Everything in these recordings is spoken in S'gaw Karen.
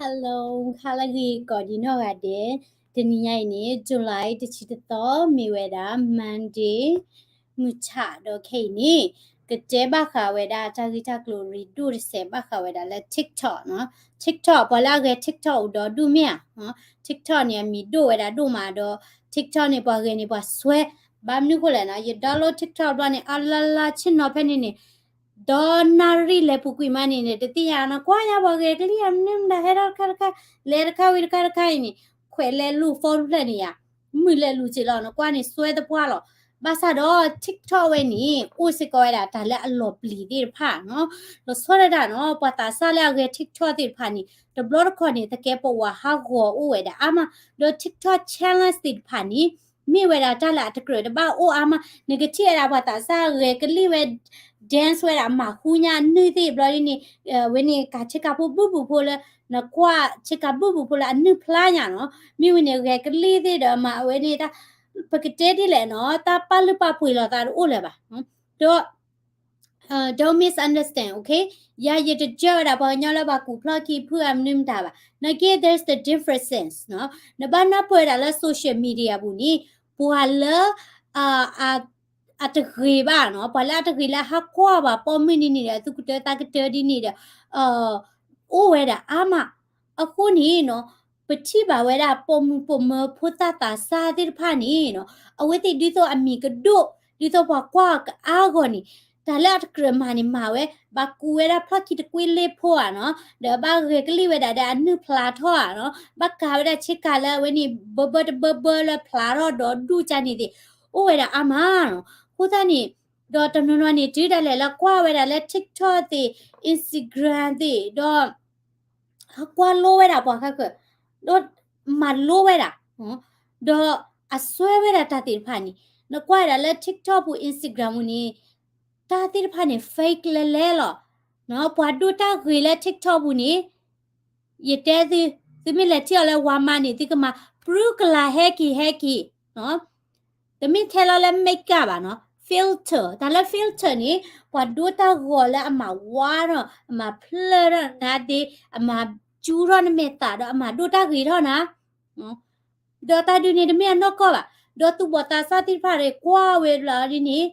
Hello, ဟါလၢအဂ့ၤကိးဒံးနီၢ်ဂၤဒဲး, တနံၤညါအံၤန့ၣ် July တဆံတသီ မ့ၢ်ဝဲဒၣ် Monday မုၢ်ဆၣ်ဒီးခဲအံၤန့ၣ် ကတဲဘၣ်ဃးဝဲဒၣ်တၢ်ဂ့ၢ်တၢ်ကျိၤရ့ဒိၣ်တစဲးဘၣ်ဃးဝဲဒၣ်လၢ TikTok နီၤ. TikTok ပှၤလၢအဂဲၤ TikTok အိၣ်ဒီဒူၣ်မ့ၢ်ဧါ. TikTok န့ၣ် အမံၤဒိၣ်ဝဲဒၣ်ဒိၣ်မးဒီး TikTok န့ၣ် ပှၤဂဲၤန့ၣ် ပှၤစွဲ, ဘၣ်မနုၤဃိလဲၣ်နီၤ, ယ download TikTok ဘျီန့ၣ် အလါလါဆ့ၣ်နီၤဖဲန့ၣ်န့ၣ် ဒီးနၣ်ရံၣ်လဲၤပူၤကွံာ်မးန့ၣ်န့ၣ် တသ့ၣ်ညါနီၤ, ကွၢ်ယါပှၤဂဲၤကလံၢ် အမနုၤမတၤဟဲထီၣ်တခါတခါ, လဲၤတခါဝံၤတခါတခါအံၤန့ၣ် ခွဲးလဲၤလူၤ phone တဖျၢၣ်န့ၣ်ယါ, မုၢ်လဲၤလူၤစ့ၢ်လီၤနီၤ, ကွၢ်န့ၣ်စွဲသပှၢ်လီၤ. ဘၣ်ဆၣ်ဒီး TikTok ဝဲန့ၣ် အိၣ်စ့ၢ်ကီးဝဲဒၣ်တၢ်လၢအလီၤပျံၤသ့ၣ်တဖၣ်နီၤ, လီၤဆီဒၣ်တၢ်နီၤ, ပှၤသးစၢ်လၢအဂဲၤ TikTok သ့ၣ်တဖၣ်န့ၣ် တဘျီတခီၣ်န့ၣ် သကဲးပဝးဟးဂီၤအိၣ်ဝဲဒၣ်အါမး, ဒီး TikTok challenge သ့ၣ်တဖၣ်န့ၣ် မ့ၢ်ဝဲဒၣ်တၢ်လၢအတကြၢးတဘၣ်အိၣ်အါမး, နကထံၣ်ဝဲဒၣ်ပှၤသးစၢ်ဂဲၤကလံၢ်ဝဲ dance ဝဲဒၣ်မၤဃူညါအနုၢ်သ့ၣ်ဘျီဒ်န့ၣ်, ဝဲန့ၣ်ကၤဆ့ကၤဘိၣ်ဘုၣ်ဘုၣ်ဖိလၢ နကွၢ်ဆ့ကၤဘုၣ်ဘုၣ်ဖိလၢအနုၢ်ဖျါညါနီၤ, မ့ၢ်ဝဲန့ၣ်ဂဲၤကလံၢ်သ့ၣ်ဒီးမၤဝဲန့ၣ်တၢ်, ပကတဲဒ်လဲၣ်နီၤ, တၢ်ပာ်လုၢ်ပာ်ပှ့ၤလိာ်သးတအိၣ်လၢၤဘၣ်. ဒီး don't misunderstand, okay? ယၤယတကြၢးဝဲဒၣ်ပှၤကညီလၢပှၤကူးဖျီၣ်ခံဖုၣ်အမနုၤမတၤဘၣ်. နာ်က့ there's the differences နီၤ. နဘၣ်နၢ်ပၢၢ်ဝဲဒၣ်လၢ social media ပူၤန့ၣ် ပှၤလၢ အတဂ့ၤဘၣ်နီၤ, ပှၤလၢအတဂ့ၤလၢဟးကွၢ်ပှၤပိာ်မုၣ်ဒ်န့ၣ်ဒီး သူၣ်ကတၢသးကတၢဒ်န့ၣ်ဒီး အိၣ်ဝဲဒၣ်အါမး. အဃိန့ၣ်နီၤ, ပထံၣ်ဘၣ်ဝဲဒၣ်ပိာ်မုၣ်ပိာ်မၢၤဖိသၣ်သးစၢ်သ့ၣ်တဖၣ်န့ၣ်နီၤ, အဝဲသ့ၣ်ဒ်သိးအမံၤကဒိၣ်, ဒ်သိးပှၤကွၢ်ကအါဂီၢ်န့ၣ်, တၢ်လၢအတကြၢးမၤန့ၣ်မၤဝဲ, ဘၣ်ကူးဝဲဒၣ်ဖျီၣ်ခံတကွ့လ့ဖိဧါနီၤ, ဒီးဘၣ်ဂဲၤကလံၢ်ဝဲဒၣ်ဒီးအနုၢ်ဖျါထီၣ်ဧါနီၤ, ဘၣ်ကၤဝဲဒၣ်ဆ့ကၤလၢအဝဲန့ၣ် ဘၢဘၢတဘၢဘၢလၢဖျါထီၣ်ဒီးဒူၣ်ကၢ်န့ၣ်သ့ၣ်, အိၣ်ဝဲဒၣ်အါမးနီၤ. အဃိသတးန့ၣ်, ဒီးတနီၤနီၤန့ၣ် တုၤဒၣ်လဲာ်လၢကွၢ်ဝဲဒၣ်လၢ TikTok သ့ၣ် Instagram သ့ၣ်ဒီး ဟးကွၢ်လိဝဲဒၣ်ပှၤခဲကၢၣ်, ဒီးမၤလိဝဲဒၣ်, ဒီးအစွဲဝဲဒၣ်တၢ်သ့ၣ်တဖၣ်န့ၣ်, နကွၢ်ဝဲဒၣ်လၢ TikTok ပူၤ Instagram ပူၤန့ၣ်, တၢ်သ့ၣ်တဖၣ်န့ၣ် fake လဲၤလဲၤလီၤ. ပှၤဒိၣ်တၢ်ဂ့ၤလၢ TikTok ပူၤန့ၣ်, ယတဲသု, သုမ့ၢ်လဲၤထံၣ်အီၤလၢ Walmart န့ၣ် သုကမၤ ပြုကလး ဟဲက့ၤဟဲက့ၤ, တမ့ၢ်ထဲလီၤလၢ makeup ဘၣ်နီၤ, filter, တၢ်လၢ filter န့ၣ် ပှၤဒိၣ်တၢ်ဂီၤလၢအမၤဝါထီၣ်, အမၤဖျၢၣ်ထီၣ်နါဒ့, အမၤစူထီၣ်နမဲာ်သၣ်ဒီးအမၤဒိၣ်တၢ်ဂ့ၤထီၣ်နၤ, ဒီးတၢ်ဒုးန့ၣ်တမ့ၢ်အနီၢ်ကီၢ်ဘၣ်, ဒီးသူၣ်ဘီၣ်သးစၢ်သ့ၣ်တဖၣ်န့ၣ် ကွၢ်ဝဲဒၣ်ဒ်န့ၣ်,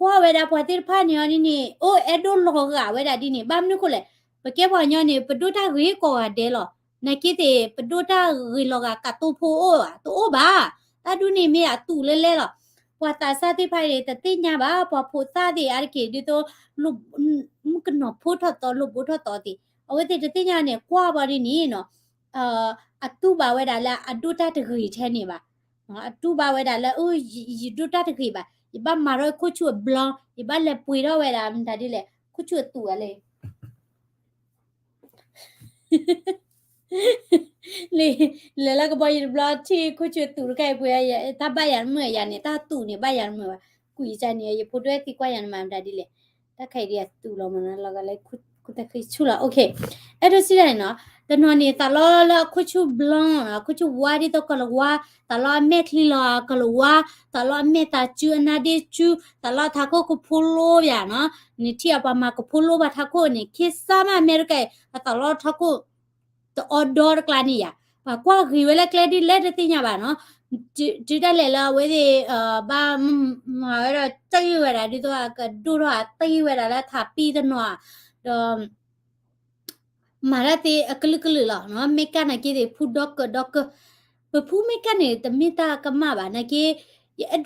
ကွၢ်ဝဲဒၣ်ပှၤသ့ၣ်တဖၣ်န့ၣ်အီၤဒ်န့ၣ်, အိၣ်အဲၣ်ဒိးလီၤဂာ်ဝဲဒၣ်ဒ်န့ၣ်, ဘၣ်မနုၤဃိလဲၣ်, ပကဲပှၤကညီန့ၣ် ပဒိၣ်တၢ်ဂ့ၤကိးဂၤဒဲးလီၤ. နာ်က့သ့ၣ် ပဒိၣ်တၢ်ဂ့ၤလီၤဂာ်ကးသိဖိအိၣ်ဧါ, တအိၣ်ဘၣ်. တၢ်ဒုးန့ၣ်မ့ၢ်အသူၣ်လဲၤလဲၤလီၤ. ပှၤသးစၢ်သ့ၣ်တဖၣ်န့ၣ် တသ့ၣ်ညါဘၣ်, ပှၤဖိသၣ်သ့ၣ်အါတက့ၢ် ဒ်သိး မုၣ်ကနီၤဖိထီၣ်သီ လိၣ်ဘိထီၣ်သီသ့ၣ်, အဝဲသ့ၣ်တသ့ၣ်ညါန့ၣ် ကွၢ်ဘၣ်ဒ်န့ၣ်နီၤ, အတူၢ်ဘၣ်ဝဲဒၣ်လၢအဒိၣ်တၢ်တဂ့ၤထဲန့ၣ်ဘၣ်. အတူၢ်ဘၣ်ဝဲဒၣ်လၢ ယဒိၣ်တၢ်တဂ့ၤဘၣ်, ယဘၣ်မၤထီၣ်ခိၣ်ဆူၣ်အဘျီ, ယဘၣ်လဲၤပှ့ၤထီၣ်ဝဲဒၣ်မတၤဒ်လဲၣ်, ခိၣ်ဆူၣ်အသူၣ်အလဲၣ် လဲၤလၢကဘီယူၤတဘျီ ထံၣ်ခိၣ်ဆူၣ်အသူၣ်တခါအံၤပှ့ၤ, တၢ်ဘၣ်ယၤတမုာ်ယၤန့ၣ်, တၢ်သူၣ်န့ၣ်ဘၣ်ယၤတမုာ်ဘၣ်. ကွံာ်ယကန့ၣ် ယဖိဒွဲသံကွၢ်ယၤန့ၣ်မၤမတၤဒ်လဲၣ်, တၢ်ခဲအံၤဒ်အသူၣ်လီၤမးနီၤ, လီၤဂာ်လၢခိၣ်သၣ်ဃံဆူၣ်လီၤ. အဲၣ်ဒိးစံးတၢ်န့ၣ်နီၤ, တနီၤန့ၣ် သးလီလၢအခိၣ်ဆူၣ်ဘျီနီၤ, အခိၣ်ဆူၣ်ဝါဒ်သိးကီၢ်လၤဝါ, သးလီအမဲာ်ချံလီၤကီၢ်လၤဝါ, သးလီအမဲာ်သးစုအနါဒ့စု, သးလီထးခိၣ်ကဖိလိပၠးနီၤ, နထံၣ်အပှၤမၤကဖိလိပှၤထးခိၣ်န့ၣ် ခ့စၢ်မးအမဲရကၤအံၤ အသးလီထးခိၣ် တအီဒီတကျါန့ၣ်ယၤ, ပှၤကွၢ်ဂ့ၤဝဲလၢကျဲဒ်လဲၣ်တသ့ၣ်ညါဘၣ်နီၤ, တုၤဒၣ်လဲာ်လၢအဝဲသ့ၣ် ဘၣ်မၤဝဲဒၣ်တ့ၢ်ဝဲဒၣ် ဒ်သိးအကဒိၣ်ထီၣ်အတ့ၢ်ဝဲဒၣ်လၢထးပံတနီၤ, ဒီး မၤတၢ်သ့အကလုာ်ကလုာ်လီၤနီၤ, မ့ၢ်ကၢ်နာ်က့သ့ၣ် ဖူဒီကၢးဒီကၢး, ပဖူမ့ၢ်ကၢ်န့ၣ် တမ့ၢ်တၢ်ကမၣ်ဘၣ်နာ်က့, ယအဲၣ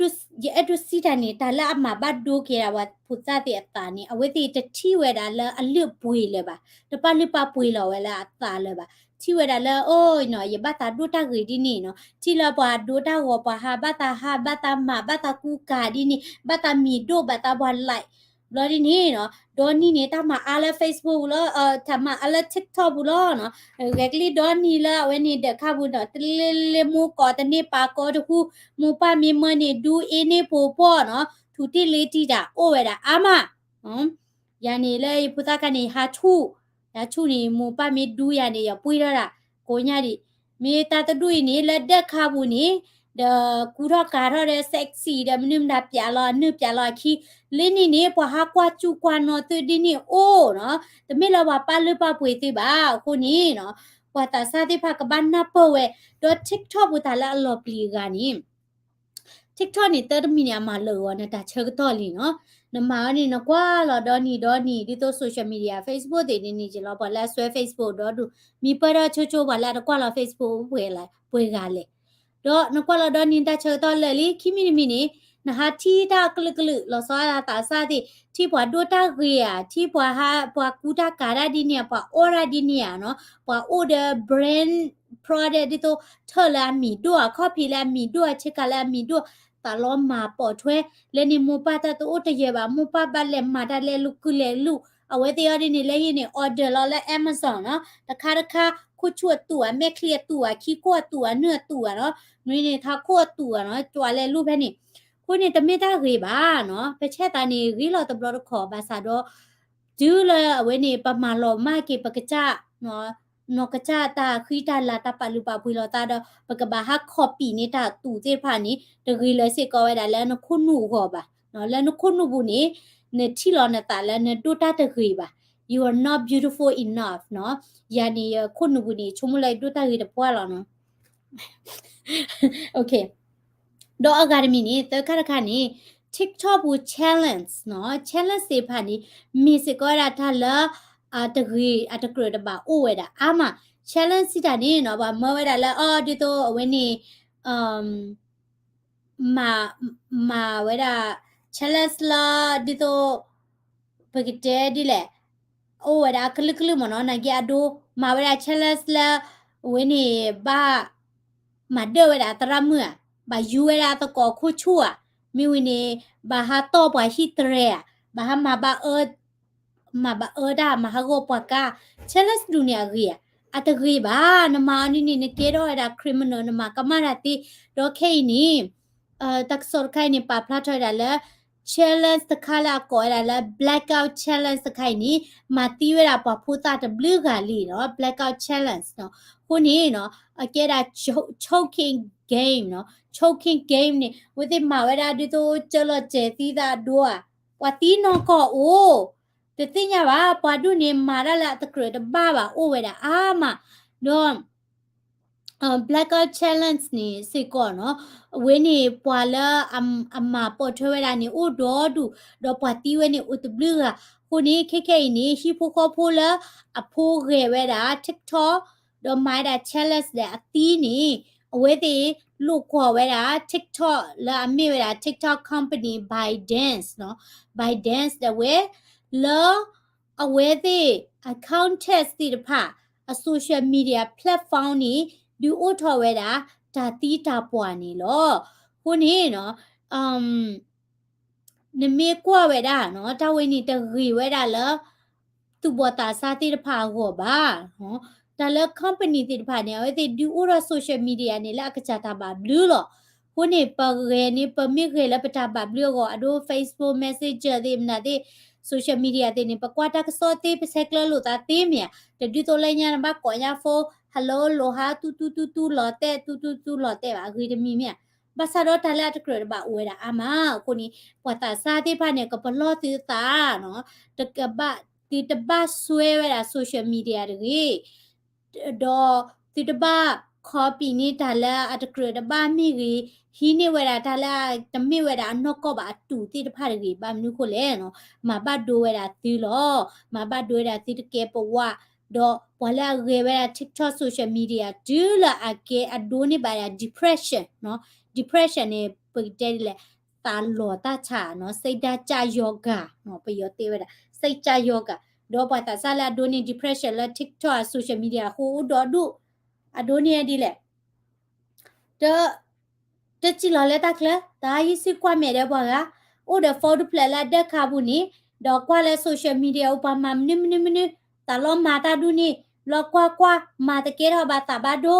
်ဒိးစံးတၢ်န့ၣ် တၢ်လၢအမၤဘၣ်ဒိက့ၤဒၣ်ပှၤဖိသၣ်သ့ၣ်အသးန့ၣ် အဝဲသ့ၣ်တထံၣ်ဝဲဒၣ်လၢအလုၢ်အပှ့ၤလၢၤဘၣ်, တပာ်လုၢ်ပာ်ပှ့ၤလီၤဝဲလၢအသးလၢၤဘၣ်, ထံၣ်ဝဲဒၣ်လၢ အိၣ်နီၤ ယဘၣ်သးဒိၣ်တၢ်ဂ့ၤဒ်န့ၣ်နီၤ, ထံၣ်လၢပှၤဒိတၢ်ဂီၤပှၤဟး ဘၣ်သးဟး ဘၣ်သးမၤ ဘၣ်သးကူကၤဒ်န့ၣ် ဘၣ်သးမံၤဒိၣ် ဘၣ်သးပှၤ like ဘျီဒ်န့ၣ်နီၤ, ဒီနံၤန့ၣ် တၢ်မၤအါလၢ Facebook ပူၤလီၤ, တၢ်မၤအါလၢ TikTok ပူၤလီၤနီၤ, ဂဲၤကလံၢ်ဒီနံၤလၢအဝဲန့ၣ်ဒၢးခါပူၤနီၤ, တလ့လ့မိၢ်ကိးတန့ၢ်ပၢ်ကိးတဃူ, မိၢ်ပၢ်မ့ၢ်မၢန့ၣ် ဒူအ့န့ၢ်ပိာ်ပီၢ်နီၤ, ထူးတံၢ်လ့တံၢ်တၢ်အိၣ်ဝဲဒၣ်အါမး, ယၤန့ၣ်လၢယဖိသၣ်ခါန့ၣ် ယဟးဆူၣ်, ယဟးဆူၣ်န့ၣ် မိၢ်ပၢ်မ့ၢ်ဒူယၤန့ၣ် ယပှ့ၤထီၣ်ဒၣ်, ကိးညါဒံး, မ့ၢ်တၢ်တဒူၣ်အံၤန့ၣ် လၢဒၢးခါပူၤန့ၣ်, ဒီးကူထီၣ်ကၤထီၣ်ဒီး sexy ဒီးမနုၤမတၤပၠးလီၤအနုၢ်ပၠးလီၤအခံ, လၢနံၤန့ၣ် ပှၤဟးကွၢ်စူၢ်ကွၢ်နီၤသုဒ်န့ၣ်အိၣ်နီၤ, တမ့ၢ်လၢပှၤပာ်လုၢ်ပာ်ပှ့ၤသုဘၣ်, အဃိန့ၣ်နီၤ, ပှၤသးစၢ်သ့ၣ်တဖၣ်ကဘၣ်နၢ်ပၢၢ်ဝဲ, ဒီး TikTok ပူၤတၢ်လၢအလီၤပျံၤအဂၤန့ၣ် TikTok န့ၣ် သၢတမံၤန့ၣ် အမၤလၢာ်ဂီၤနတၢ်ဆၢကတီၢ်လံနီၤ. နမၤအီၤန့ၣ် နကွၢ်လီၤဒီနံၤဒီနံၤ ဒ်သိး social media Facebook သ့ၣ်န့ၣ်န့ၣ်က့ၤလီၤ ပှၤလၢအစွဲ Facebook ဒီဒူၣ် မ့ၢ်ပၢၢ်ထီၣ်ဆိဆိ ပှၤလၢအတကွၢ်လီၤ Facebook ပှဲၤဂၤလဲၣ်. ဒီးနကွၢ်လီၤဒီနံၤတၢ်ဆၢကတီၢ်လၢာ်လံ ခံမံၤတမံၤန့ၣ် နဟးထံၣ်တၢ်ကလုာ်ကလုာ် လီၤဆီဒၣ်တၢ်သးစၢ်သ့ၣ် ထံၣ်ပှၤဒိၣ်တၢ်ဂ့ၤဧါ, ထံၣ်ပှၤဟး ပှၤကူတၢ်ကၤတၢ်ဒ်န့ၣ်ဧါ, ပှၤအီၣ်တၢ်ဒ်န့ၣ်ဧါနီၤ, ပှၤအိၣ်ဒီး brand product ဒ်သိး ထၢၣ်လၢအမံၤဒိၣ်ဧါ, ခီၣ်ဖံးလၢအမံၤဒိၣ်ဧါ, ဆ့ကၤလၢအမံၤဒိၣ်, သးလီမၤပိာ်ထွဲ, လၢန့ၣ်မိၢ်ပၢ်တၢ်တအိၣ်တယၢၤဘၣ်, မိၢ်ပၢ်ဘၣ်လဲၤမၤတၢ်လဲၤလူၤကုလဲၤလူၤ, အဝဲသ့ၣ်အီၤဒ်န့ၣ် လၢဟံၣ်န့ၣ် order လီၤလၢ Amazon နီၤ, တခါတခါ ခိၣ်ဆူၣ်အတူၢ်ဧါ, မဲာ်ချံအတူၢ်ဧါ, ခံခိၣ်အတူၢ်ဧါ, နုၢ်အတူၢ်ဧါနီၤ, နွံန့ၣ် ထါခိၣ်အတူၢ်ဧါနီၤ, ကွၢ်လဲၤလူၤဖဲန့ၣ်, အဃိန့ၣ် တမ့ၢ်တၢ်ဂ့ၤဘၣ်နီၤ, ပဆဲသးန့ၣ် ဂ့ၤလီၤတဘျီတခီၣ် ဘၣ်ဆၣ်ဒီး တုၤလၢအဝဲန့ၣ် ပမၤလီၤမၢ်က့ၤ ပကစၢ် နီၢ်ကစၢ်တၢ်ဃံတၢ်လၤ တၢ်ပာ်လုၢ်ပာ်ပှ့ၤလီၤသးဒီး ပကဘၣ်ဟး copy န့ၢ်တၢ်တူၢ်သ့ၣ်တဖၣ်န့ၣ် တဂ့ၤလၢၤစ့ၢ်ကီးဝဲဒၣ်လၢနခိၣ်နူာ်အဂီၢ်ဘၣ်. လၢနခိၣ်နူာ်ပူၤန့ၣ် နထံၣ်လီၤနသးလၢနဒိၣ်တၢ်တဂ့ၤဘၣ်. You are not beautiful enough နီၤ. ယၤန့ၣ် ယခိၣ်နူာ်ပူၤန့ၣ် ဆိကမိၣ်လၢယဒိၣ်တၢ်ဂ့ၤတပှၢ်လီၤနီၤ. ဒီးအဂၤတမံၤန့ၣ် သၢခါတခါန့ၣ် TikTok ပူၤ challenge နီၤ, challenge သ့ၣ်တဖၣ်န့ၣ် မ့ၢ်စ့ၢ်ကီးဝဲဒၣ်တၢ်လၢ အတဂ့ၤ အတကြၢးတဘၣ်အိၣ်ဝဲဒၣ်အါမး. challenge စံးတၢ်န့ၣ်နီၤ ပှၤမၢဝဲဒၣ်လၢ အီ ဒ်သိးအဝဲန့ၣ် မၤ မၤဝဲဒၣ် challenge လၢ ဒ်သိး ပကတဲဒ်လဲၣ်, အိၣ်ဝဲဒၣ်အကလုာ်ကလုာ်မ့ၢ်နီၤ, နာ်က့အဒိ မၤဝဲဒၣ် challenge လၢ အဝဲန့ၣ် ဘၣ် မၤဒၢၣ်ဝဲဒၣ်အသရၣ်မုၣ်ဧါ, ဘၣ်ယူၤဝဲဒၣ်သကိးခိၣ်ဆူၣ်ဧါ, မ့ၢ်ဝံၤန့ၣ် ဘၣ်ဟးတီၢ်ပှၤဟံၣ်တရဲဧါ, ဘၣ်ဟးမၤဘၣ်အၢ မၤဘၣ်အၢတၢ် မၤဟးဂီၤပှၤကါ, challenge ဒူၣ်န့ၣ်အဂ့ၤဧါ, အတဂ့ၤဘၣ်, နမၤအီၤဒ်န့ၣ် နကဲထီၣ်ဝဲဒၣ် criminal နမၤကမၣ်တၢ်သ့, ဒီးခဲအံၤန့ၣ် တၢ်ကစီၣ်တခါအံၤန့ၣ် ပာ်ဖျါထီၣ်ဝဲဒၣ်လၢ challenge တခါလၢအကိးဝဲဒၣ်လၢ blackout challenge တခါအံၤန့ၣ် မၤသံဝဲဒၣ်ပှၤဖိသၣ်တဘျုးဂၤလံနီၤ, blackout challenge နီၤ. အဃိန့ၣ်နီၤ အကဲဒၣ် choking game နီၤ, choking game န့ၣ် အဝဲသ့ၣ်မၤဝဲဒၣ်ဒ်သိး ကၢလီၤစဲၤသံသးဒိဧါ, ပှၤသံနီၢ်ကီၢ်အိၣ်, တသ့ၣ်ညါဘၣ်, ပှၤဒူၣ်န့ၣ် မၤတၢ်လၢအတကြၢးတဘၣ်ဘၣ် အိၣ်ဝဲဒၣ်အါမး, ဒီး blackout challenge န့ၣ်စ့ၢ်ကီးနီၤ, အဝဲန့ၣ်ပှၤလၢအမၤပိာ်ထွဲဝဲဒၣ်န့ၣ် အိၣ်ဒီဒူၣ်, ဒီးပှၤသံဝဲန့ၣ် အိၣ်တဘျုးဂၤ, အဃိန့ၣ် ခဲခဲအံၤန့ၣ် ဟံၣ်ဖိဃီဖိလၢ အဖိဂဲၤဝဲဒၣ် TikTok ဒီးမၤဝဲဒၣ် challenge ဒီးအသံန့ၣ် အဝဲသ့ၣ်လိာ်ကွီၢ်ဝဲဒၣ် TikTok လၢအမ့ၢ်ဝဲဒၣ် TikTok company ByteDance နီၤ, ByteDance ဒၣ်ဝဲ လၢ အဝဲသ့ၣ် အ content သ့ၣ်တဖၣ် အ social media platform န့ၣ် ဒုးအိၣ်ထီၣ်ဝဲဒၣ် တၢ်သံတၢ်ပှၢ်န့ၣ်လီၤ. အဃိန့ၣ်နီၤ နမ့ၢ်ကွၢ်ဝဲဒၣ်နီၤ တၢ်ဝဲန့ၣ်တဂ့ၤဝဲဒၣ်လၢ သူၣ်ဘီၣ်သးစၢ်သ့ၣ်တဖၣ်အဂီၢ်ဘၣ်. တၢ်လၢ company သ့ၣ်တဖၣ်န့ၣ် အဝဲသ့ၣ်ဒုးအိၣ်ထီၣ် social media န့ၣ် လၢအကစၢ်တၢ်ဘၣ်ဘျုးလီၤ. အဃိန့ၣ် ပဂဲၤန့ၣ် ပမ့ၢ်ဂဲၤလၢပတၢ်ဘၣ်ဘျုးအဂီၢ် အဒိ Facebook Messenger သ့ၣ်မနုၤသ့ၣ် social media သ့ၣ်န့ၣ် ပကွၢ်တၢ်ကစီၣ်သ့ ပဆဲးကျၢလိာ်သးသ့မ့ၢ်ဧါ. တဒ်သိးလၢညါနဘၣ်ကိးညါ phone hello လိာ်ဟါ တူတူတူတူလီၤတဲာ် တူတူတူလီၤတဲာ်ဘၣ် အဂ့ၤတမံၤမ့ၢ်ဧါ. ဘၣ်ဆၣ်ဒီးတၢ်လၢအတကြၢးတဘၣ်အိၣ်ဝဲဒၣ်အါမး အဃိန့ၣ် ပှၤသးစၢ်သ့ၣ်တဖၣ်န့ၣ် ကပလီၢ်သုသးနီၤ တကဘၣ် သုတဘၣ်စွဲဝဲဒၣ် social media တဂ့ၤ ဒီးသုတဘၣ် copy န့ၢ်တၢ်လၢအတကြၢးတဘၣ်မ့ၢ်ဂ့ၤ, ဟံးန့ၢ်ဝဲဒၣ်တၢ်လၢတမ့ၢ်ဝဲဒၣ်အနီၢ်ကီၢ်ဘၣ်အတူၢ်သ့ၣ်တဖၣ်တဂ့ၤ. ဘၣ်မနုၤဃိလဲၣ်နီၤ, မၤဘၣ်ဒိဝဲဒၣ်သုလီၤ. မၤဘၣ်ဒိဝဲဒၣ်သုတကဲပဝး, ဒီးပှၤလၢအဂဲၤဝဲဒၣ် TikTok social media တုၤလၢအကဲအဒိန့ၢ်ဘၣ်ဒၣ် depression နီၤ, depression န့ၣ် ပကတဲဒ်လဲၣ် သးလီၤတၢ်ဆးနီၤ, စိတ်ဓာတ်ကျရောဂါနီၤ, ပယီၤတဲဝဲဒၣ် စိတ်ဓာတ်ကျရောဂါ, ဒီးပှၤသးစၢ်လၢအဒိန့ၢ် depression လၢ TikTok social media အဃိအိၣ်ဒီဒူၣ်, အဒိန့ၢ်ဒ်လဲၣ် တ တစံးလီၤလၢတၢ်ချၢ, တၢ်ယံၤစံးကွၢ်မဲာ်ဒီးပှၤဂၤ, အိၣ်ဒီး phone တဖျၢၣ်လၢအဒၢးခးပူၤန့ၣ်, ဒီးကွၢ်လၢ social media အိၣ်ပှၤမၤမနုၤမနုၤမနုၤ, သးလီၤမၤတၢ်ဒူၣ်န့ၣ်, ဘျီကွၢ်ကွၢ်, မၤတကဲထီၣ်ဘၣ်သးဘၣ်ဒိ,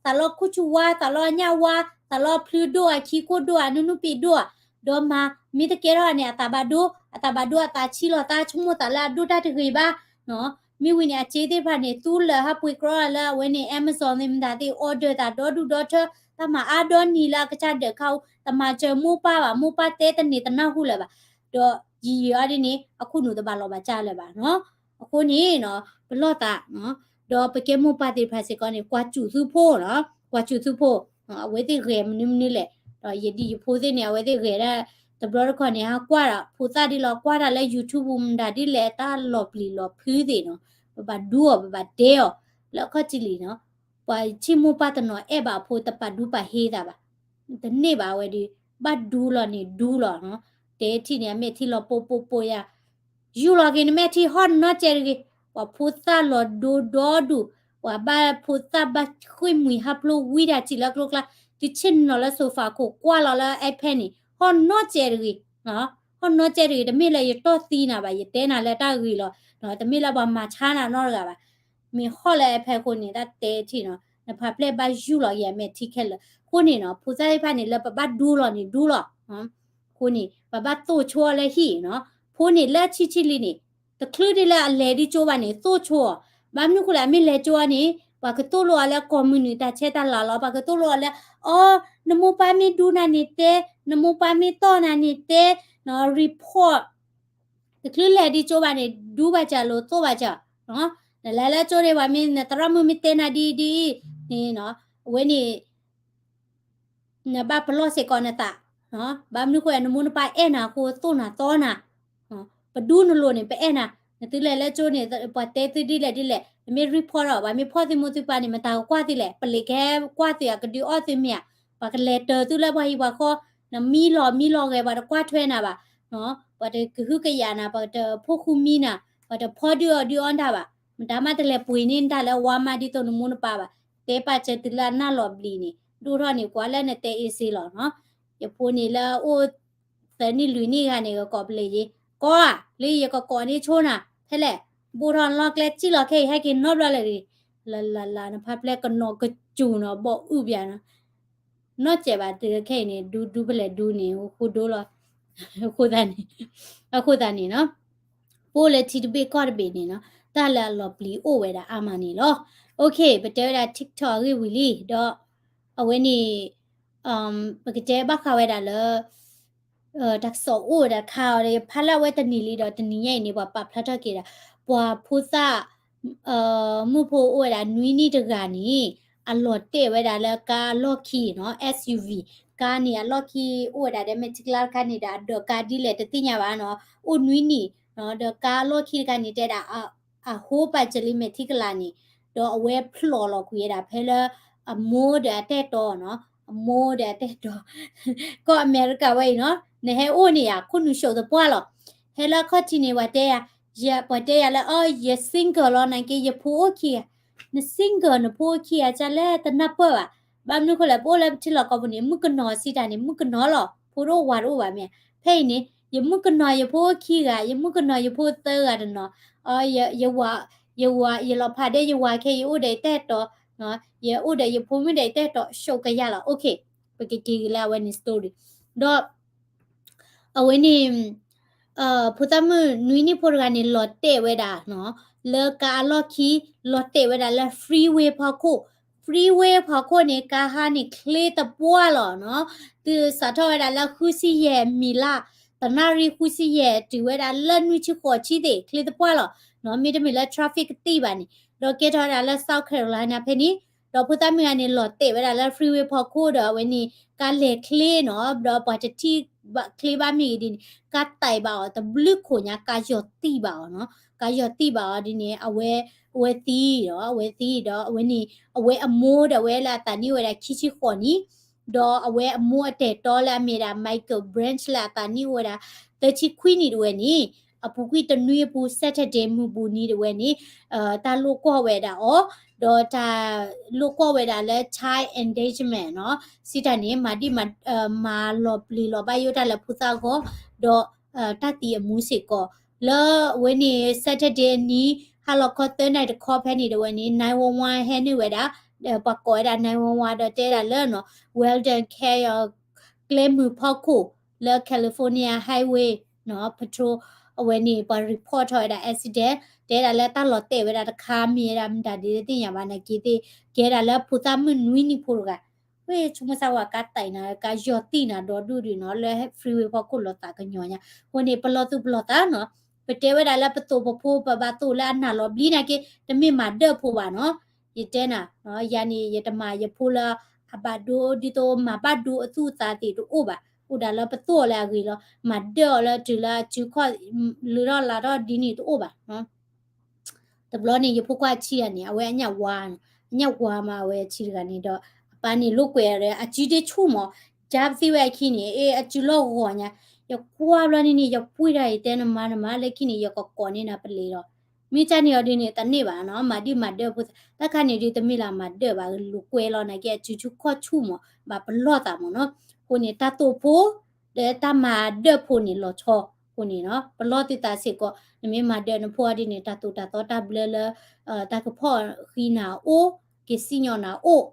သးလီၤခူၣ်ဆူၣ်ဝါ, သးလီၤညၣ်ဝါ, သးလီၤဖျုဒိၣ်ဧါ, ခံခိၣ်ဒိၣ်ဧါ, နူနူပံာ်ဒိၣ်ဧါ, ဒီးမၤ မ့ၢ်တကဲထီၣ်န့ၣ် အသးဘၣ်ဒိ, အသးဘၣ်ဒိအသးဆံးလီၤသး ဆိကမိၣ်သးလၢအဒိၣ်တၢ်တဂ့ၤဘၣ် မ့ၢ်ဝံၤန့ၣ် အစ့သ့ၣ်တဖၣ်န့ၣ် သူလၢာ်ဟးပှ့ၤကြီလၢအဝဲန့ၣ် Amazon သ့ၣ်မတၤသ့ၣ် order သးဒီဒူၣ်ဒီထၢ, တၢ်မၤအါဒီနံၤလၢအကစၢ်ဒၢးခါအူ, တမၤစၢၤမိၢ်ပၢ်ဘၣ်, မိၢ်ပၢ်တဲတန့ၢ်တနၢ်ဟူလၢၤဘၣ်, ဒီးယံာ်ယံာ်အီၤဒ်န့ၣ် အခိၣ်နူာ်တဘၣ်လီၤဘၣ်စၢ်လၢၤဘၣ်နီၤ. အဃိန့ၣ်နီၤ ပလီၢ်သးနီၤ ဒီးပကဲမိၢ်ပၢ်သ့ၣ်တဖၣ်စ့ၢ်ကီးန့ၣ် ကွၢ်စူၣ်သုဖိနီၤ, ကွၢ်စူၣ်သုဖိ, အဝဲသ့ၣ်ဂဲၤမနုၤမနုၤလဲၣ်, ဒီးယဒံၣ်ယဖိသ့ၣ်န့ၣ် အဝဲသ့ၣ်ဂဲၤဒၣ် တဘျီတခီၣ်န့ၣ် ဟးကွၢ်ဒီး ဖိသၣ်ဒ်လီၤ ကွၢ်တၢ်လၢ YouTube မတၤဒ်လဲၣ် တၢ်လီၤပျံၤလီၤဖုးသ့ၣ်နီၤ, ပဘၣ်ဒူအီၤ ပဘၣ်တဲအီၤ, လၢအခီၣ်ထံးလံနီၤ, ပှၤဆ့မိၢ်ပၢ်တနီၤအဲၣ်ဘၣ်အဖိ တပာ်ဒူပာ်ဟ့သးဘၣ်, တန့ၢ်ဘၣ်ဝဲဒီး ဘၣ်ဒူလီၤန့ၣ်ဒူလီၤနီၤ, တဲထံၣ်န့ၣ် အမဲာ်ထံလီၤပိပိပိယၤ ယူၢ်လီၤက့ၤနမဲာ်ထံ ဟီၣ်နီတစဲးတဂ့ၤ, ပှၤဖိသၣ်လီၤဒိဒီဒူၣ်, ပှၤဘၣ်ဖိသၣ်ဘၣ်ဃ့ၢ်မှံဟးဖျိးဝံတၢ်ထံၣ်လၢကျိကျါ, သုဆ့ၣ်နီၤလၢ sofa ခိၣ် ကွၢ်လီၤလၢ iPad န့ၣ် ဟီၣ်နီတစဲးတဂ့ၤ, ဟီၣ်နီတစဲးတဂ့ၤ, တမ့ၢ်လၢယတီၢ်သံနၤဘၣ်, ယတဲနၤလၢတၢ်ဂ့ၤလီၤ, တမ့ၢ်လၢပှၤမၤဆါနၤနီတဂၤဘၣ်, မ့ၢ်ဟီၣ်လၢ iPad ခိၣ်န့ၣ် တၢ်တဲထံၣ်နီၤ, နဖးဖျဲၣ်ဘၣ်ယူၢ်လီၤက့ၤအမဲာ်ထံခဲလၢာ်, အဃိန့ၣ်နီၤ ဖိသၣ်သ့ၣ်တဖၣ်န့ၣ် လၢပဘၣ်ဒူလီၤန့ၣ်ဒူလီၤ အဃိန့ၣ် ပဘၣ်သိၣ်ဆိအီၤလၢဟံၣ်နီၤ, ဖိန့ၣ်လၢဆံးဆံးလံန့ၣ် တချုးဒ်လၢအလဲၤဒ်ကၠိဘၣ်န့ၣ် သိၣ်ဆိအီၤ, ဘၣ်မနုၤဃိလဲၣ် အမ့ၢ်လဲၤကၠိအီၤန့ၣ် ပှၤကသိၣ်လိအီၤလၢကီၢ်မုၢ်နုာ်တၢ်ဆဲးတၢ်လၤလီၤ, ပှၤကသိၣ်လိအီၤလၢ အီ နမိၢ်ပၢ်မ့ၢ်ဒူနၤန့ၣ်တဲ, နမိၢ်ပၢ်မ့ၢ်တီၢ်နၤန့ၣ်တဲ, နီၤ report တချုးလဲၤဒ်ကၠိဘၣ်န့ၣ် ဒူဘၣ်စၢၤလိာ်သိၣ်ဘၣ်စၢၤ, နလဲၤလၢကၠိန့ၣ် ပှၤမ့ၢ်နသရၣ်မုၣ်မ့ၢ်တဲနၤဒ်အံၤဒ်အံၤန့ၣ်နီၤ, အဝဲန့ၣ် နဘၣ်ပလီၢ်စ့ၢ်ကီးနသး, ဘၣ်မနုၤဃိ နမိၢ်နပၢ်အဲၣ်နၤအဃိ သိၣ်နၤသီနၤ, ပဒူနလိၤန့ၣ် ပအဲၣ်နၤ, နသုလဲၤလၢကၠိန့ၣ် ပှၤတဲသုဒ်လဲၣ်ဒ်လဲၣ် နမ့ၢ် report ဒီး ပှၤမ့ၢ်ဖီၣ်သုမိၢ်သုပၢ်န့ၣ် မတၤကကွၢ်သုလဲၣ်, ပလ့းကဟဲကွၢ်သု အကဒုးအီၣ်သုမ့ၢ်ဧါ, ပှၤကလဲၤတၢၤသုလၢပှၤဟံၣ်ပှၤဃီ, နမံလီၤမံလီၤဂဲၤ ပှၤတကွၢ်ထွဲနၤဘၣ်, ပှၤတကဟုကယာ်နၤ, ပှၤတဖိဃူမံနၤ, ပှၤတဖီဒုးအီၣ်ဒုးအီတၢ်ဘၣ်, မတၤမးတလဲၤပှ့ၤန့ၢ်တၢ်လၢအဝါမးဒ်သိးနမိၢ်နပၢ်ဘၣ်, တဲပာ်စၢၤတုၤလၢအနၢ်လီၤဘျံးန့ၣ် ဒိၣ်ထီၣ်န့ၣ် ကွၢ်လၢနတဲအ့စ့လီၤနီၤ, ယဖိန့ၣ်လၢအအိၣ် သၢနံၣ်လွံၢ်နံၣ်ဂၤန့ၣ် ကကိးပလ့းယ့ၤ, ကိးဧါ, လၢယကကိးန့ၢ်ဆိနၤ, ဖဲလဲၣ်, ဘိၣ်ထီၣ်လီၢ်ကျဲစံၣ်လီၤခဲအံၤ ဟဲက့ၤနီတဘျီလၢာ်တဂ့ၤ, လၢလၢလၢ နဖးဖျဲၣ်ကနီၤကစူၤနီၤ ဘီၣ်အုၣ်ပယၤနီၤ, နီၢ်စဲးဘၣ်တုၤခဲအံၤန့ၣ် ဒူဒူဖဲလဲၣ်ဒူန့ၣ် ဃိဒိလီၤ, အဃိသတးန့ၣ်, အဃိသတးန့ၣ်နီၤ ပအိၣ်လၢထံတဘ့ၣ်ကီၢ်တဘ့ၣ်န့ၣ်နီၤ တၢ်လၢအလီၤပျံၤအိၣ်ဝဲဒၣ်အါမးန့ၣ်လီၤ. ပတဲဝဲဒၣ် TikTok အဂ့ၢ်ဝံၤလံ ဒီး အဝဲန့ၣ် ပကတဲဘၣ်ဃးဝဲဒၣ်လၢ တၢ်ကစီၣ်အိၣ်ဝဲဒၣ်တခါအံၤ ဖးလၢအဝဲတနံၤလံဒီးတနံၤညါအံၤန့ၣ် ပှၤပာ်ဖျါထီၣ်က့ၤဒၣ် ပှၤဖိသၣ် မုၣ်ဖိအိၣ်ဝဲဒၣ်နွံနံၣ်တဂၤန့ၣ် အလီၤတဲာ်ဝဲဒၣ်လၢကါအလီၢ်ခံနီၤ SUV ကါန့ၣ်အလီၢ်ခံအိၣ်ဝဲဒၣ်ဒီးမဲာ်ထံကလါတခါန့ၣ်ဒီး အဒၢးကါဒ်လဲၣ်တသ့ၣ်ညါဘၣ်နီၤ အိၣ်နွံနံၣ် ဒီးကါအလီၢ်ခံတခါန့ၣ် တဲဒၣ် အဟိပာ်စၢၤလံမဲာ်ထံကလါန့ၣ် ဒီးအဝဲဖျိးလီၤကွံာ်ဝဲဒၣ်ဖဲလၢ အမိၢ်ဒီးအတၢ်အဲၣ်တီနီၤ အမိၢ်ဒီးအတၢ်အဲၣ်တီ ကီၢ်အမဲရကၤဝဲအံၤနီၤ နဟဲအိၣ်န့ၣ်ယၤ ခိၣ်နူာ်ၡိးသပှၢ်လီၤ ဟဲလၢအခီၣ်ထံးန့ၣ် ပှၤတဲယၤ ပှၤတဲယၤလၢ အ ယ single လီၤ နာ်က့ ယဖိအိၣ်ခံဂၤ န single နဖိအိၣ်ခံဂၤ ကလဲၣ်တနၢ်ပၢၢ်ဘၣ် ဘၣ်မနုၤဃိလဲၣ် ပအိၣ်လၢပထံလီၢ်ကီၢ်ပူၤန့ၣ် မုၣ်ကနီၤစံးတၢ်န့ၣ် မုၣ်ကနီၤလီၤ ဖိတအိၣ်ဝၤတအိၣ်ဘၣ်မ့ၢ် ဖဲအံၤန့ၣ် ယမုၣ်ကနီၤ ယဖိအိၣ်ခံဂၤ ယမုၣ်ကနီၤ ယဖိသၢဂၤတနီၤ ယဝၤ ယဝၤ ယလီၤဖးဒဲး ယဝၤခဲ ယအိၣ်ဒီးယတၢ်အဲၣ်တီ ယအိၣ်ဒီးယဖိမုၣ်ဒီးယတၢ်အဲၣ်တီ ဆိးကယၤလီၤ okay ပကက့ၤက့ၤလၢအဝဲန့ၣ် story ဒီး အဝဲန့ၣ် ဖိသၣ်မုၣ်နွံနံၣ်ဖိတဂၤန့ၣ် လီၤတဲာ်ဝဲဒၣ်နီၤ လၢကါအလီၢ်ခံ လီၤတဲာ်ဝဲဒၣ်လၢ freeway ဖီခိၣ် freeway ဖီခိၣ်န့ၣ် ကါဟါန့ၣ်ချ့သပှၢ်လီၤနီၤ သုစးထီၣ်ဝဲဒၣ်လၢဃုဆံယဲၢ်မံၤလၢ် တနၣ်ရံၣ်ဃုဆံယဲၢ်တုၤဝဲဒၣ်လၢနွံဆံဃိးဆံသ့ၣ် ချ့သပှၢ်လီၤနီၤ မ့တမ့ၢ်လၢ traffic ကသံၣ်ဘၣ်န့ၣ် ဒီးကဲထီၣ်ဝဲဒၣ်လၢ South Carolina ဖဲန့ၣ် ဒီးဖိသၣ်မုၣ်ဂၤန့ၣ် လီၤတဲာ်ဝဲဒၣ်လၢ freeway ဖီခိၣ်ဒီး အဝဲန့ၣ် ကါလဲၤချ့နီၤ ဒီးပှၤတထံၣ်ချ့ဘၣ်မ့ၢ်ဂ့ၤဒ်န့ၣ် ကါတဲာ်ဘၣ်အီၤ တဘျုးခိၣ်ညါ ကါယီၤသံၣ်ဘၣ်အီၤနီၤ ကါယီၤသံၣ်ဘၣ်အီၤဒ်န့ၣ် အဝဲ အဝဲသံဒီး အဝဲသံဒီး အဝဲန့ၣ် အဝဲအမိၢ်ဒီး အဝဲလၢအသးနံၣ်အိၣ်ဝဲဒၣ်ခံဆံဃိးနံၣ် ဒီးအဝဲအမိၢ်အတၢ်အဲၣ်တီလၢအမ့ၢ်ဒၣ် Michael Branch လၢအသးနံၣ်အိၣ်ဝဲဒၣ် သၢဆံခွံနံၣ်တဝဲန့ၣ် အပူၤကွံာ်တနွံအပူၤ Saturday မုၢ်ဘူးနံၤတဝဲန့ၣ် တၢ်လိာ်ကွီၢ်ဝဲဒၣ်အီၤ ဒီးတၢ်လိာ်ကွီၢ်ဝဲဒၣ်လၢ child endangerment နီၤ စံးတၢ်န့ၣ် မၤဒ်မၤ မၤလီၤပျံၤလီၤဘၣ်ယိၣ်တၢ်လၢဖိသၣ်အဂီၢ် ဒီးတၢ်သံအမူစ့ၢ်ကီး လၢအဝဲန့ၣ် Saturday အနံၤ ဟါလီၤခီသၢနၣ်ရံၣ်တခီဖဲန့ၣ်တဝဲန့ၣ် nine one one ဟဲနုာ်ဝဲဒၣ် ပှၤကိးဝဲဒၣ် nine one one ဒီးတဲဒၣ်လၢ Weldon Canyon ကျဲမုၢ်ဖီခိၣ် လၢ California Highway နီၤ Patrol အဝဲန့ၣ် ပှၤ report ထီၣ်ဝဲဒၣ် accident တဲဒၣ်လၢတၢ်လီၤတဲာ်ဝဲဒၣ်တခါမ့ၢ်ဝဲဒၣ်မတၤဒ်လဲၣ်တသ့ၣ်ညါဘၣ်နာ်က့သ့ၣ် ကဲဒၣ်လၢဖိသၣ်မုၣ်နွံနံၣ်ဖိတဂၤ ဝဲဆိကမိၣ်စၢ်ဝဲကါတဲာ်နၤ ကါယီၤသံၣ်နၤဒီဒူၣ်ဒုးနီၤ လၢ freeway ဖီခိၣ်လီၤသးကညီၤညါ အဃိန့ၣ် ပလီၢ်သူၣ်ပလီၢ်သးနီၤ ပတဲဝဲဒၣ်လၢပသိၣ်ပဖိ ပဘၣ်သိၣ်လၢအနၢ်လီၤဘျံးနာ်က့ တမ့ၢ်မၤဒၢၣ်ဖိဘၣ်နီၤ. ယတဲနၤ, ယၤန့ၣ် ယတမၤယဖိလၢအဘၣ်ဒိ ဒ်သိးမၤဘၣ်ဒိအသူၣ်အသးသ့ၣ်တအိၣ်ဘၣ်. အိၣ်ဒၣ်လၢပသိၣ်အီၤလၢအဂ့ၤလီၤ. မၤဒၢၣ်အီၤလၢတုၤလၢအစုခီၣ် လၢထီၣ်လၢ်ထီၣ်ဒ်န့ၣ်တအိၣ်ဘၣ်. တဘျီန့ၣ် ယဖိခွါအဆံးဂၤန့ၣ် အဝဲအညၣ်ဝါနီၤ, အညၣ်ဝါမး အဝဲအဆံးတဂၤန့ၣ်ဒီး အပၢ်န့ၣ်လိာ်ကွဲဒီး အစုတ့ဆူၣ်မး, ကၢ်ပသံဝဲအခံန့ၣ် အ့ အစုလီၢ်ဂီၤညါ, ယကွၢ်ဘျီန့ၣ်န့ၣ် ယပှ့ၢ်တၢ် ယတဲနမါ နမါ လၢခံန့ၣ် ယကကိးန့ၢ်နၤပလံၤလီၤ. မ့ၢ်ကၢ်န့ၣ်အီၤဒ်န့ၣ် တန့ၢ်ဘၣ်နီၤ, မၤဒုးမၤဒၢၣ်ဖိသၣ် တၢ်ခါန့ၣ်ဒုးတမ့ၢ်လၢမၤဒၢၣ်ဘၣ်, လိာ်ကွဲလီၤနာ်က့ အစုဆူၣ်ခီၣ်ဆူၣ်မး ဘၣ်ပလီၢ်သးမးနီၤ. အဃိန့ၣ် တၢ်သိၣ်ဖိ ဒီးတၢ်မၤဒၢၣ်ဖိန့ၣ်လီၤဆီ, အဃိန့ၣ်နီၤ ပလီၢ်သုသးစ့ၢ်ကီး, နမ့ၢ်မၤဒၢၣ်နဖိအီၤဒ်န့ၣ် တၢ်သိၣ်တၢ်သီတၢ်ဘျၢလၢ တၢ်ကဖီၣ်ဃံနၤအိၣ်, က့ၤစံၣ်ညီၣ်နၤအိၣ်,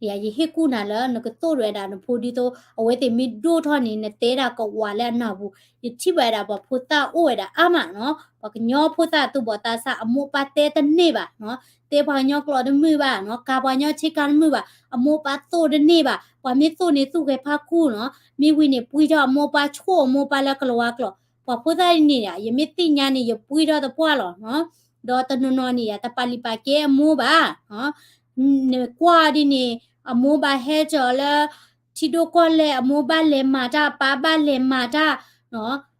ယၤယဟ့ၣ်ကူၣ်နၤလၢနကသိၣ်ဝဲဒၣ်နဖိဒ်သိး အဝဲသ့ၣ်မ့ၢ်ဒိၣ်ထီၣ်န့ၣ် နတဲဒၣ်ကဝးလၢအနၢ်ပူၤ, ယထံၣ်ဘၣ်ဝဲဒၣ်ပှၤဖိသၣ်အိၣ်ဝဲဒၣ်အါမးနီၤ, ပှၤကညီဖိသၣ်သူၣ်ဘီၣ်သးစၢ် အမိၢ်ပၢ်တဲတန့ၢ်ဘၣ်နီၤ, တဲပှၤကညီကျိာ်တမုာ်ဘၣ်နီၤ, ကၤပှၤကညီဆ့ကၤတမုာ်ဘၣ်, အမိၢ်ပၢ်သိၣ်တန့ၢ်ဘၣ်, ပှၤမ့ၢ်သိၣ်န့ၣ်သူၣ်ဂဲၤဖးခူနီၤ, မ့ၢ်ဝံၤန့ၣ် ပှံထီၣ်အမိၢ်ပၢ် ဆိၣ်အမိၢ်ပၢ်လၢကလၤဝါကျိာ်, ပှၤဖိသၣ်န့ၣ်ဧါ ယမ့ၢ်သ့ၣ်ညါန့ၣ် ယပှံထီၣ်သပှၢ်လီၤနီၤ, ဒီးတနီၤနီၤန့ၣ်ဧါ တပာ်လံာ်ပာ်ကဲအမိၢ်ဘၣ်, နကွၢ်ဒ်န့ၣ် အမိၢ်ဘၣ်ဟဲကၠီၤလၢ ထံဒိၣ်ကီၢ်လဲၢ် အမိၢ်ဘၣ်လဲၤမၤတၢ် အပၢ်ဘၣ်လဲၤမၤတၢ်,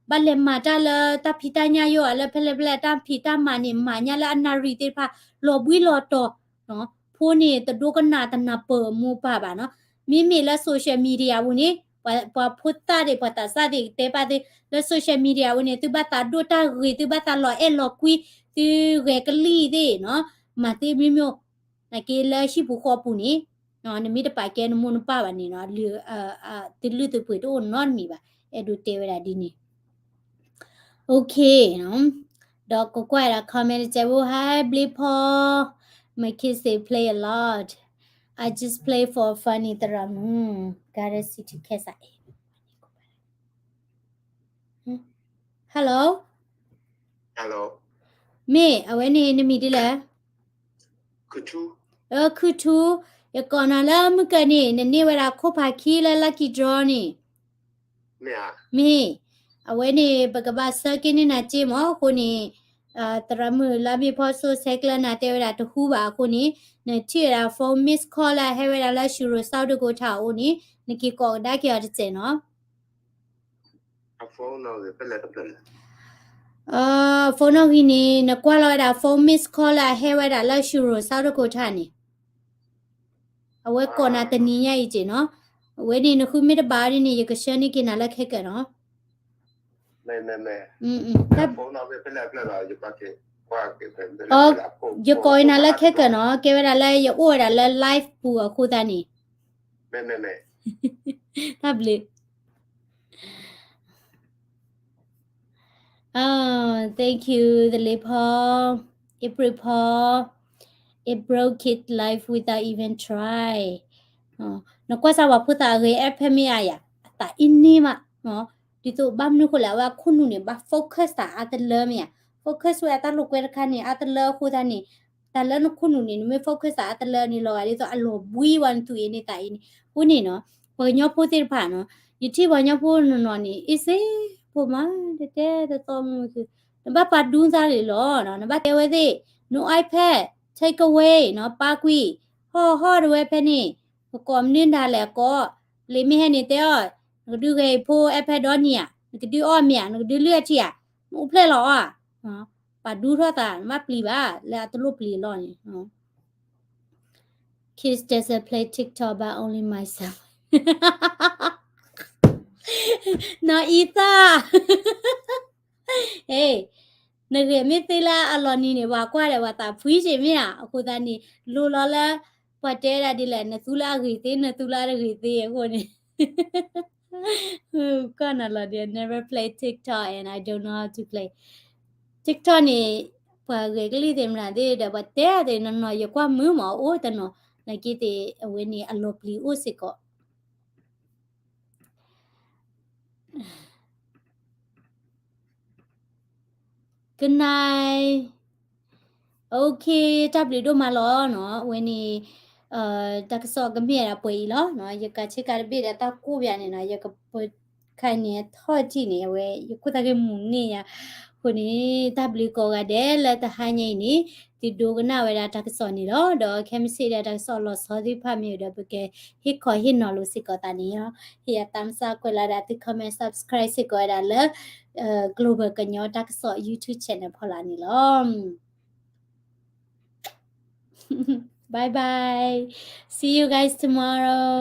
ဘၣ်လဲၤမၤတၢ်လၢတၢ်ဖံးတၢ်ညၣ်ယိၣ်ဧါ လၢဖဲလဲၣ်ဖဲလဲၣ် တၢ်ဖံးတၢ်မၤန့ၣ် မၤညါလၢအနၣ်ရံၣ်သ့ၣ်တဖၣ် လီၤဘှံးလီၤတီၤ, ဖိန့ၣ်တဒိကနၣ်တနၢ်ပၢၢ်အမိၢ်ပၢ်ဘၣ်နီၤ, မ့မ့ၢ်လၢ social media ပူၤန့ၣ် ပှၤဖိသၣ်သ့ၣ် ပှၤသးစၢ်သ့ၣ်ကတဲပာ်သ့ လၢ social media ပူၤန့ၣ် သုဘၣ်သးဒိၣ်တၢ်ဂ့ၤ သုဘၣ်သးလီၤအဲၣ်လီၤကွံ သုဂဲၤကလံၣ်သ့ၣ်နီၤ, မၤသ့မ့ၢ်မ့ၢ် နာ်က့လၢဟံၣ်ပူၤဃီပူၤန့ၣ် နမ့ၢ်တပာ်ကဲနမိၢ်နပၢ်ဘၣ်န့ၣ်နီၤ သုလုၢ်သုပှ့ၤတအိၣ်နီတမံၤဘၣ်, အဲၣ်ဒိးတဲဝဲဒၣ်ဒ်န့ၣ် OK, ဒီးကကွၢ်ဒၣ် comment တဲဝဲ Hi ဘျ့ဖီ My kids they play a lot. I just play for funny သရၣ်မုၣ် Garden City ခဲစးအံၤ Hello, မ့ၢ်အဝဲန့ၣ် နမံၤဒ်လဲၣ်. ခုထူ, ယကိးနၤလၢမုၢ်ကၢန့ၣ် နန့ၢ်ဝဲဒၣ်ခိၣ်ဖးခံလၢ lucky draw န့ၣ် မ့ၢ်, အဝဲန့ၣ် ပကဘၣ်ဆှၢက့ၤန့ၢ်နၤက့မး အဃိန့ၣ် သရၣ်မုၣ်လါမ့ၢ်ဖီစိဆဲကျၢနၤတဲဝဲဒၣ်တဟူဘၣ်အဃိန့ၣ် နထံၣ်ဝဲဒၣ် phone miss call လၢအဟဲဝဲဒၣ်လၢ Shiro ဆၣ်ဒိၣ်ကိထၣ်အအိၣ်န့ၣ် နက့ၤကိးကဒါက့ၤအီၤတစဲးနီၤ. phone နီၣ်ဂံၢ်န့ၣ် နကွၢ်လီၤဝဲဒၣ် phone miss call လၢအဟဲဝဲဒၣ်လၢ Shiro ဆၣ်ဒိၣ်ကိထၣ်န့ၣ် အဝဲကိးနၤတနံၤညါအံၤက့နီၤ. အဝဲန့ၣ်နဃုမ့ၢ်တဘၣ်ဒ်န့ၣ် ယကဆှၢန့ၢ်က့ၤနၤလၢခဲကၢၣ်နီၤ. ယကိးနၤလၢခဲကၢၣ်နီၤ ကဲဝဲဒၣ်လၢယအိၣ်ဝဲဒၣ်လၢ live ပူၤအဃိသတးန့ၣ် တၢ်ဘျုး Oh, thank you, သလ့ဖီ, April ဖီ, April kid life without even try. နကွၢ်စၢ်ပှၤဖိသၣ်အဂ့ၤ အဲၣ်ဖဲမ့ၢ်အါယၤ အသးအံၤန့ၢ်မး, ဒ်သိးဘၣ်မနုၤဃိလဲၣ် အဝဲအခိၣ်နူာ်န့ၣ် ဘၣ် focus သးအါတလၢမ့ၢ်ဧါ, focus ဝဲအတၢ်လိာ်ကွဲတခါန့ၣ် အါတလၢအဃိသတးန့ၣ် တၢ်လၢနခိၣ်နူာ်န့ၣ် နမ့ၢ် focus သးအါတလၢန့ၣ် လီၤဂာ်ဒ်သိးအလီၤဘှံးဝဲနသူၣ်အံၤန့ၣ်သးအံၤန့ၣ် အဃိန့ၣ်နီၤ ပှၤကညီဖိသ့ၣ်တဖၣ်နီၤ ယထံၣ်ပှၤကညီဖိနီၤနီၤန့ၣ် အ့ၣ်စ့ဖိမး တဲတဲသီသီမုၢ်မုၢ်ခု နဘၣ်ပာ်ဒူသးလံလီၤ နဘၣ်တဲဝဲသ့ၣ် no iPad, take away နီၤ ပာ်ကွံာ် ဟီၣ်ဟီၣ်တဝဲဖဲန့ၣ် ပကိးမနုၤဒၣ်လဲာ်အကိး လံာ်မ့ၢ်ဟဲန့ၣ်တဲအီၤ နကဒုးဂဲၤအံၤဖိ iPad ဒီနံၤဧါ နကဒုးအီၣ်မ့ၢ်ဧါ နကဒုးလုၢ်အထံၣ်ဧါ နအိၣ်ဖျဲၣ်လီၤအီၤဧါ ပာ်ဒူထီၣ်သး နဘၣ်ပျံၤဘၣ် လၢအတလိၣ်ပျံၤအလီၢ်န့ၣ် Kids doesn't play TikTok but only myself. နီၢ်အံသၣ် ဟေး နဂ့ၢ်မ့ၢ်သ့လၢအလီၤနံၤန့ၣ် ပှၤကွၢ်ဒီးပှၤသးဖှံစ့ၢ်မ့ၢ်ဧါ အဃိသတးန့ၣ် လိၤလီၤလၢ ပှၤတဲဒၣ်ဒ်လဲၣ် နသူလၢအဂ့ၤသ့ နသူလၢအတဂ့ၤသ့အဃိန့ၣ် ကီၢ်နၤလီၤဒီး I never play TikTok and I don't know how to play TikTok န့ၣ် ပှၤဂဲၤကလံၣ်သ့ၣ်မနုၤသ့ၣ်ဒီး ပှၤတဲသ့ၣ်နီၢ်နီၢ် ယကွၢ်မုာ်မးအိၣ်တနီၤ နာ်က့သ့ၣ် အဝဲန့ၣ်အလီၤပျံၤအိၣ်စ့ၢ်ကီး ကနၣ် OK တၢ်ဘျုးဒိၣ်မးလီၤနီၤ အဝဲန့ၣ် တၢ်ကစီၣ်ကမ့ၢ်ဒၣ်ပှဲၤအံၤလီၤနီၤ ယကၤဆ့ကၤတဘ့ၣ်ဒီးတၢ်ကိၢ်ဘၣ်န့ၣ်နီၤ ယကပခါန့ၣ်ထီၣ်ထံၣ်န့ၣ် အဝဲ ယခိၣ်သးက့မူၤန့ၢ်ယၤ အဃိန့ၣ် တၢ်ဘျုးကိးဂၤဒဲးလၢတဟါညါအံၤန့ၣ် သုဒိကနၣ်ဝဲဒၣ်တၢ်ကစီၣ်န့ၣ်လီၤ. ဒီးခဲမုၢ်ဆ့ၣ်ဒီးတၢ်ကစီၣ်လီၤဆီသ့ၣ်တဖၣ်မ့ၢ်အိၣ်ဒီး ပကဟ့ၣ်ခီဟ့ၣ်နီၤလိာ်စ့ၢ်ကီးသးန့ၣ်လီၤ. ဟ့ၣ်အသးမုၢ်ဆါကွဲးလီၤဒၣ်သု comment subscribe စ့ၢ်ကီးဝဲဒၣ်လၢ Global ကညီတၢ်ကစီၣ် YouTube channel ဖီလာ်န့ၣ်လီၤ. Bye bye. See you guys tomorrow.